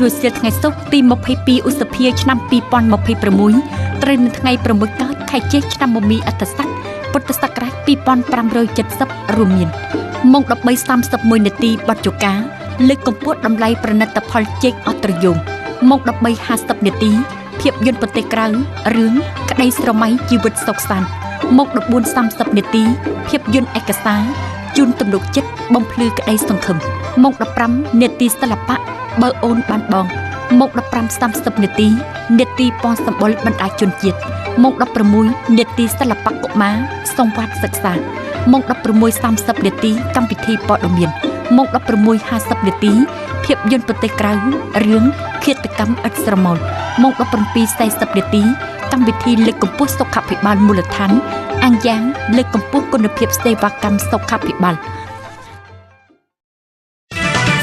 រសៀលថ្ងៃសុក្រទី22ឧសភាឆ្នាំ2026ត្រូវនៅថ្ងៃ6កើតខែចេសឆ្នាំមមីអត្តស័កពុទ្ធសករាជ2570រួមមានម៉ោង13:31នាទីបទជកាលើកកម្ពស់តម្លៃប្រណិតផលចេកអត្រយងម៉ោង13:50នាទីភាពយន្តប្រទេសក្រៅរឿងក្តីស្រមៃជីវិតសុខសាន្តម៉ោង14:30នាទីភាពយន្តឯកសារជូនទំនុកចិត្តបំភ្លឺក្តីសង្ឃឹមម៉ោង15នាទីសិល្បៈបើអូនបានបងម៉ោង15:30នាទីនេតិពណ៌សម្បុរបណ្ដាជនជាតិម៉ោង16នេតិសិល្បៈកុមារសង្វាតសិក្សាម៉ោង16:30នាទីកម្មវិធីព័ត៌មានម៉ោង16:50នាទីភាពយន្តប្រទេសក្រៅរឿងឃាតកម្មឥតស្រមោលម៉ោង17:40នាទីកម្មវិធីលើកកម្ពស់សុខាភិបាលមូលដ្ឋានអាងយ៉ាងលើកកម្ពស់គុណភាពសេវាកម្មសុខាភិបាល